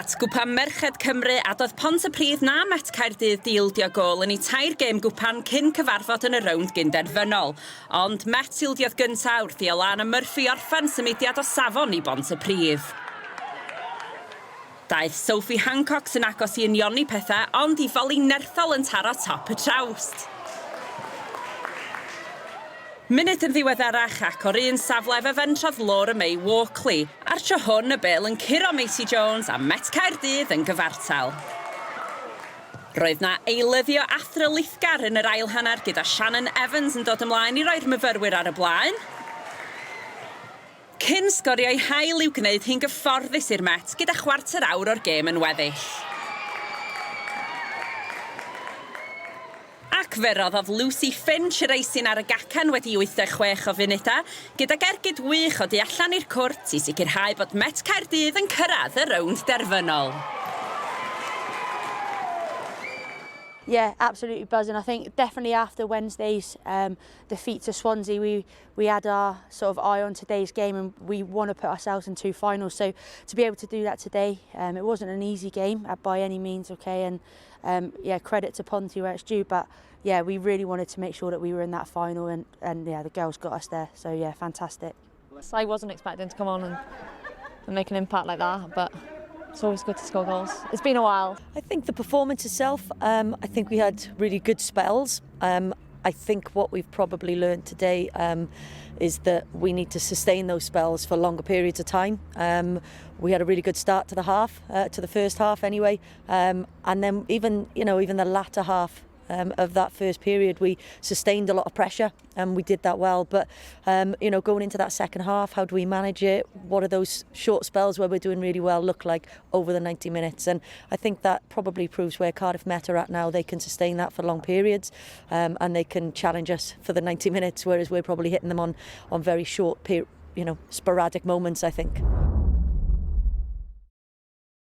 at Gwpan Merched Cymru a doedd Pontypridd na Met Caerdydd 'di ildio gôl yn eu tair gêm gwpan cyn cyfarfod yn y rownd gyn-derfynol. Ond Met ildiodd gynta' wrth i Alana Murphy orffen symudiad o safon i Bontypridd. Daeth Sophie Hancox yn agos i unioni pethau ond i foli nerthol yn taro top y trawst. Munud yn ddiweddarach ac o'r un safle fe fentrodd Laura May Walkley, a'r tro hwn y bêl yn curo Maisie Jones a Met Caerdydd yn gyfartal. Roedd 'na eilyddio athrylithgar yn yr ail hanner gyda Shannon Evans yn dod ymlaen i roi'r myfyrwyr ar y blaen. Cyn sgorio'i hail i'w gwneud hi'n gyfforddus i'r Met gyda chwarter awr o'r gêm yn weddill. Ac fe roddodd Lucy Finch yr eisin ar y gacen wedi 86 o funudau, gydag ergyd wych o du allan i'r cwrt i sicrhau bod Met Caerdydd yn cyrraedd y rownd derfynol. Yeah, absolutely buzzing. I think definitely after Wednesday's um, defeat to Swansea, we we had our sort of eye on today's game and we want to put ourselves in two finals. So to be able to do that today, um, it wasn't an easy game uh, by any means, okay? And um, yeah, credit to Ponty where it's due, but yeah, we really wanted to make sure that we were in that final and, and yeah, the girls got us there. So yeah, fantastic. I wasn't expecting to come on and, and make an impact like that, but it's always good to score goals. It's been a while. I think the performance itself, um, I think we had really good spells. Um, I think what we've probably learned today um, is that we need to sustain those spells for longer periods of time. Um, we had a really good start to the half, uh, to the first half anyway, um, and then even you know even the latter half um, of that first period, we sustained a lot of pressure and we did that well. But, um, you know, going into that second half, how do we manage it? What are those short spells where we're doing really well look like over the 90 minutes? And I think that probably proves where Cardiff Met are at now. They can sustain that for long periods um, and they can challenge us for the 90 minutes, whereas we're probably hitting them on, on very short, you know, sporadic moments, I think.